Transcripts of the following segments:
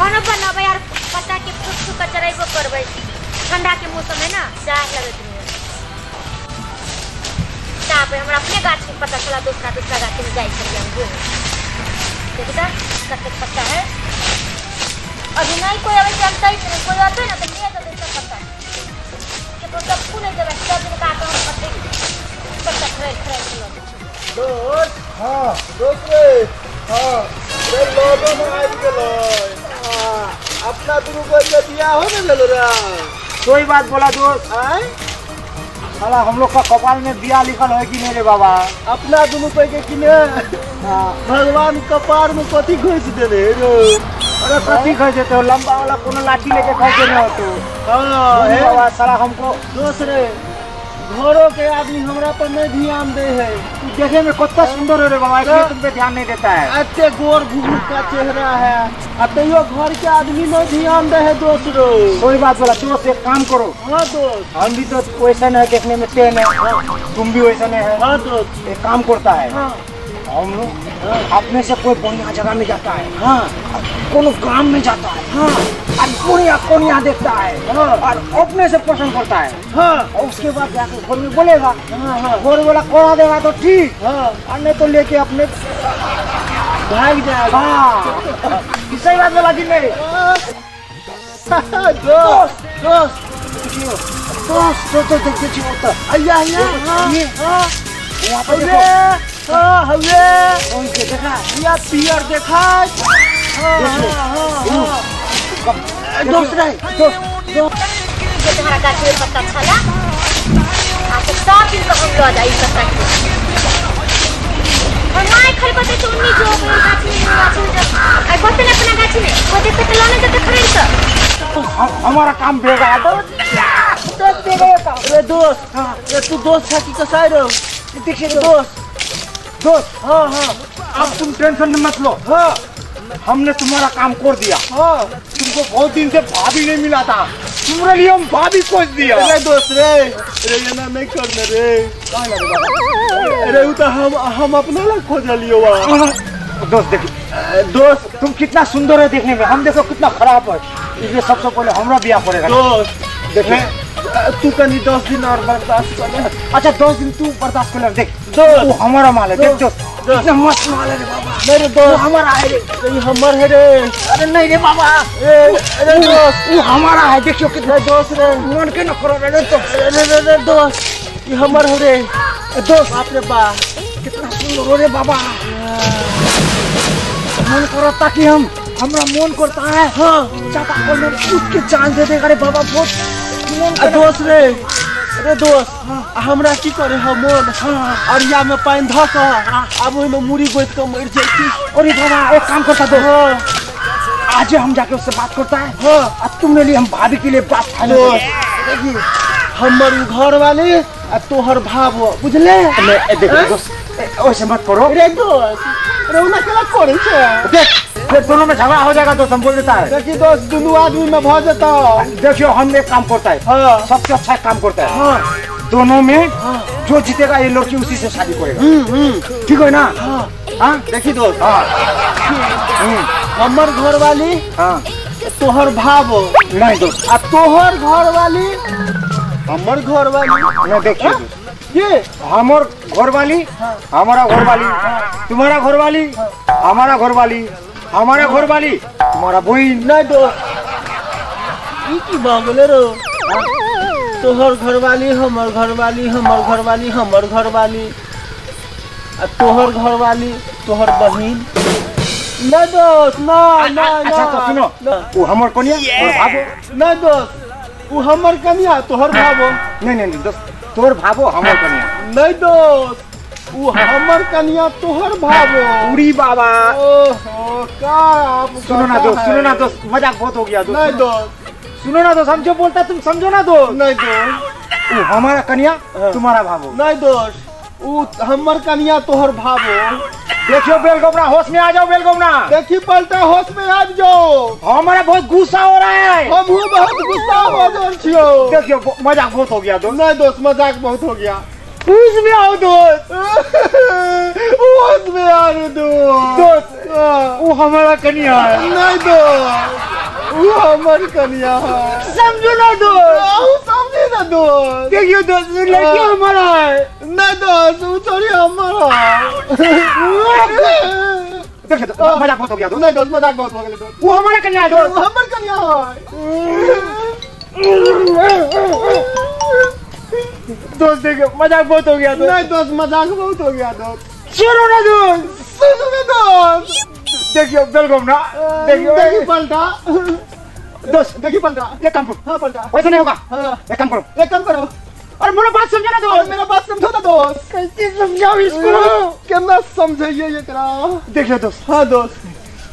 खाना बनाबै और पत्ता के फूक फूक के चढ़ेबो करबै। ठंडा के मौसम है ना, जाड़ लगैत रहे। ताप हमरा अपने गाछ में पता चला, दूसरा दूसरा गाछ में जाइ छलियै हम घूमे। देखी त कतेक पत्ता है। अभी नहीं कोई अबै छै, हम सही छै, कोई अतै ना त ले जेतै सब पत्ता। केकरो चप्पू नहीं देबै, सब दिन काट हम पत्ते पत्ता खड़े खड़े लऽ। दोस्त हाँ दोस्त रे हाँ रे लोगो में आबि गेलै। अपना दुनू के बियाह हो ने गेलो रे। कोई बात बोला दोस्त। आय साला हम लोग का कपाल में बियाह लिखल है कि नहीं रे बाबा? अपना दुनू पे के कि ने भगवान कपार में कथी घोसि देने रे? अरे कथी घोसि देते हो, लंबा वाला कोनो लाठी लेके घोसि देने हो तू। हाँ हे बाबा साला हमको दोस्त रे घरों के आदमी हमरा पर नहीं ध्यान दे है। तू देखे में कितना सुंदर हो रे बाबा, इसलिए तुम पे ध्यान नहीं देता है। एते गोर घुघरू का चेहरा है आ तैयो घर के आदमी नहीं ध्यान दे है दोस्त रो। कोई बात बोला दोस्त, एक काम करो। हाँ दोस्त हम भी तो वैसा नहीं देखने में तेन है, तुम भी वैसा नहीं है। हाँ दोस्त एक काम करता है, हाँ हम लोग अपने से कोई बढ़िया जगह में जाता है, हाँ कोनो गांव में जाता है, हाँ और कोनिया कोनिया देखता है, हाँ और अपने से पसंद करता है, हाँ और उसके बाद जाके घर में बोलेगा, हाँ हाँ घर वाला करा देगा तो ठीक, हाँ और नहीं तो लेके अपने भाग जाएगा। हाँ सही बात बोला कि नहीं? दोस्त दोस्त दोस्त दोस्त देखते होता अय्या ये हाँ वहाँ पर देखो। हाँ हवे कौन से देखा? या पियर देखा। हाँ हाँ दोस्त रे दोस्त दोस्त जे तुम्हारा गाछ में पत्ता छला आ तो सब दिन हम लऽ जाइ पत्ता के। और my खरी पत्ता से उन्नी जो अपना गाछ में गाछ में आ गोते ने अपना गाछ में गोते पे लने जते खरीद त हमारा काम भे गया दोस्त, दे गया काम। रे दोस्त हां रे तू दोस्त है कि कसाई रे? देखिए दोस्त दोस्त हाँ हाँ अब तुम टेंशन मत लो। हाँ हमने तुम्हारा काम कर दिया। हाँ तुमको बहुत दिन से भाभी नहीं मिला था, तुम्हारे लिए हम भाभी खोज दिया। अरे दोस्त रे रे ये ना नहीं करने रे। अरे वो तो हम अपना ला खोज लियो। दोस्त देखिए दोस्त तुम कितना सुंदर है देखने में, हम देखो कितना खराब है, इसलिए सबसे पहले हमारा ब्याह पड़ेगा। दोस्त देखिए तू कहीं 10 दिन और बर्दाश्त कर ले। अच्छा 10 दिन तू बर्दाश्त कर ले। देख दोस्त वो हमारा माल है, देख दोस्त कितना मस्त माल है रे बाबा। मेरे दोस्त हमारा है रे, ये हमर है रे। अरे नहीं रे बाबा, अरे दोस्त वो हमारा है, देखियो कितना दोस्त रे मन के न करो रे दोस्त। अरे रे दोस्त ये हमर है रे दोस्त। बाप रे बा कितना सुंदर हो रे बाबा, मन करता कि हम हमरा मन करता है। हाँ चापा कल में कूद के जान दे देगा रे बाबा, बहुत दोस्त रे। अरे दोस्त हमरा की करे हम मन अरिया में पानी धऽ के आब ओहिमे मुड़ी गोति के मरि जैती। अरे बाबा एक काम करता दोस्त, आज हम जाके उससे बात करता है। हाँ अब तुमने लिए हम भाभी के लिए बात फाइनल। दोस्त हमर घर वाले आ तोहर भाव बुझले। देखो दोस्त वैसे मत करो रे दोस्त, रे ओना केना करै छै? देख फिर दोनों में झगड़ा हो जाएगा दोस्त, हम बोल देता है। देखी दोस्त दोनों आदमी में भ जाता। देखियो हम एक काम करता है, हाँ सबसे अच्छा काम करता है। हाँ दोनों में हाँ। जो जीतेगा ये लड़की उसी से शादी करेगा। ठीक है ना? हाँ हाँ देखी दोस्त हाँ हमर घर वाली हाँ तोहर भाव नहीं दोस्त, आ तोहर घर वाली हमर घर वाली नहीं। देखिए ये हमर घर वाली हमारा घर वाली तुम्हारा घर वाली हमारा घर वाली हमारा घर वाली तुम्हारा बहन। नहीं दोस्त ई की भऽ गेलै रो? तोहर घरवाली हमर घरवाली हमर घरवाली हमर घरवाली आ तोहर घरवाली तोहर बहिन। नहीं दोस्त ना ना। अच्छा तो सुनो, वो हमर कनिया तोहर भाबो। नहीं दोस्त वो हमर कनिया तोहर भाबो। नहीं नहीं नहीं दोस्त तोहर भाबो हमर कनिया। नहीं दोस्त वो हमर कनिया तोहर भाबो। उड़ी बाबा ओहो का आप। सुनो ना दोस्त, सुनो ना दोस्त, मजाक बहुत हो गया दोस्त। नहीं दोस्त सुनो ना दोस्त, हम जो बोलता है तुम समझो ना दोस्त। नहीं दोस्त वो हमारा कनिया तुम्हारा भाबो। नहीं दोस्त वो हमर कनिया तोहर भाबो। देखियो बेलगोमना होश में आ जाओ, बेलगोमना देखी पलटा होश में आ जाओ। हमारा बहुत गुस्सा हो रहा है, हम बहुत गुस्सा हो गए छियो। देखियो मजाक बहुत हो गया दोस्त। नहीं दोस्त मजाक बहुत हो गया, होश में आओ दोस्त, होश में आओ दोस्त। दोस्त वो हमारा कनिया है। नहीं दोस्त वो हमर कन्या है। समझो ना दोस्त, समझे ना दोस्त। देखियो दोस्त लड़की हमारा है। नहीं दोस्त वो छोरी हमारा है। देखिए दोस्त मजाक बहुत हो गया दोस्त। नहीं दोस्त मजाक बहुत हो गया दोस्त। वो हमारा कन्या है दोस्त, हमर कन्या है। दोस्त देखियो मजाक बहुत हो गया दोस्त। नहीं दोस्त मजाक बहुत हो गया दोस्त। सुनो ना दोस्त, सुनो ना दोस्त। देखियो welcome ना, देखियो देखी पलटा दोस्त, देखी पलटा। एक काम करो। हाँ पलटा वैसे नहीं होगा। हाँ एक काम करो, एक काम करो। अरे मेरा बात समझो ना दोस्त, मेरा बात समझो ना दोस्त। कैसे समझाओ इसको, केना समझाइए ये करा। देखियो दोस्त। हाँ दोस्त,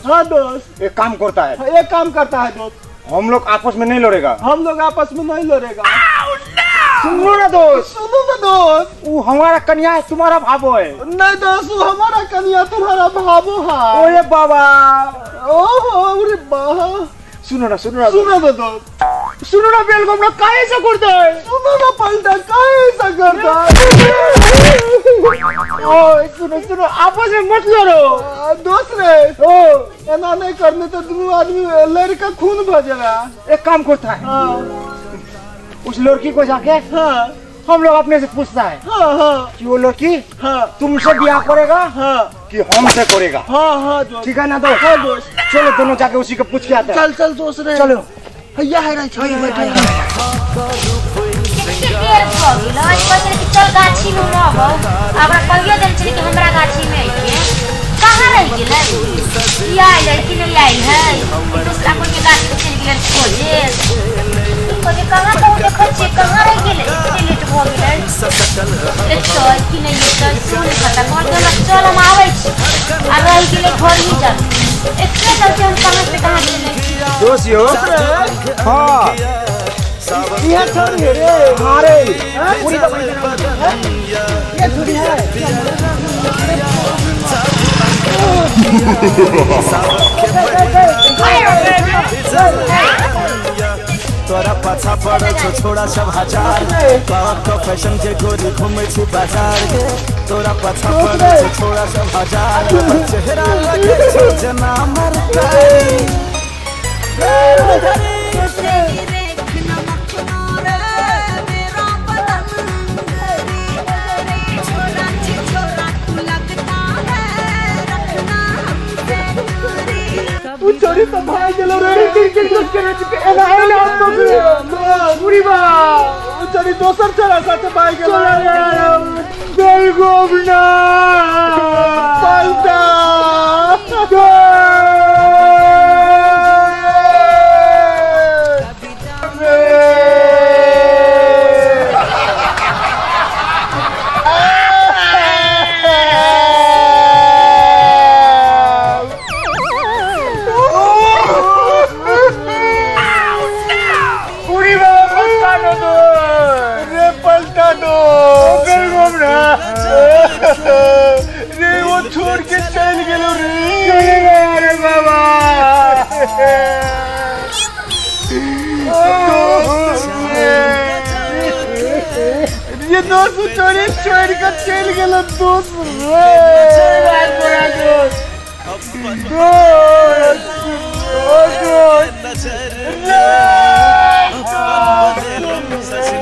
हाँ दोस्त एक काम करता है, एक काम करता है दोस्त। हम लोग आपस में नहीं लड़ेगा, हम लोग आपस में नहीं लड़ेगा। सुनो ना दोस्त, सुनो ना दोस्त। वो हमारा कन्या है, तुम्हारा भाभो है। नहीं दोस्त वो हमारा कन्या तुम्हारा भाभो है। ओए बाबा, ओहो अरे बाबा। सुनो ना, सुनो ना, सुनो ना दोस्त, सुनो ना welcome ना, काहे से करता है। सुनो ना पलटा, काहे से करता है। ओए सुनो सुनो, आपस में मत लड़ो दोस्त रे। ओ ऐना नहीं करने तो दोनों आदमी लड़का खून भ जाएगा। एक काम करता है, उस लड़की को जाके हाँ हम लोग अपने से पूछता है हाँ हाँ कि वो लड़की हाँ तुमसे ब्याह करेगा हाँ कि हमसे करेगा। हाँ हाँ दोस्त ठीक है ना दोस्त। हाँ दोस्त चलो दोनों जाके उसी को पूछ के आते हैं। चल चल दोस्त रे चलो। भैया है रे छोड़ बैठे। देर भ गेल चल गाछी में रहब। हमरा कहियो देल छलै कि हमरा गाछी में अइहे, कहाँ रहि गेलै? ई आयल है कि नहीं आयल है? दूसरा कोई के गाछी में चलि गेलै खोजे। खोजे कहाँ कहूँ देखै छियै, कहाँ रहि गेलै? एते लेट भऽ गेलै। एतै कि नहि एतै सेहो नहि पता। कहलकै हमरा चल हम आबै छी, आ रहि गेलै घर ही चल। एते चलते हम कहाँ से कहाँ गेलै। दोस्त यो हाँ यह छोरी है रे। हाँ रे पूरी दवाई ये छोरी है। तोरा पाछा पड़ल छौ छोड़ा सब हजार बाप का फैशन के गोरी घूमै छी बाजार के। तोरा पाछा पड़ल छौ छोड़ा सब हजार, चेहरा लगे छौ जेना मरकारी। छोरी तो भाग गेलो रे। पूरी बा छोरी दोसर छोरा साथे भाग गेलो। Welcome ना पलटा। रे वो छोड़ के चल गेलो रे। चले गया रे बाबा। ये दोस्त छोड़ी छोड़ के चल गेलो दोस्त रे। दोस्त दोस्त रे।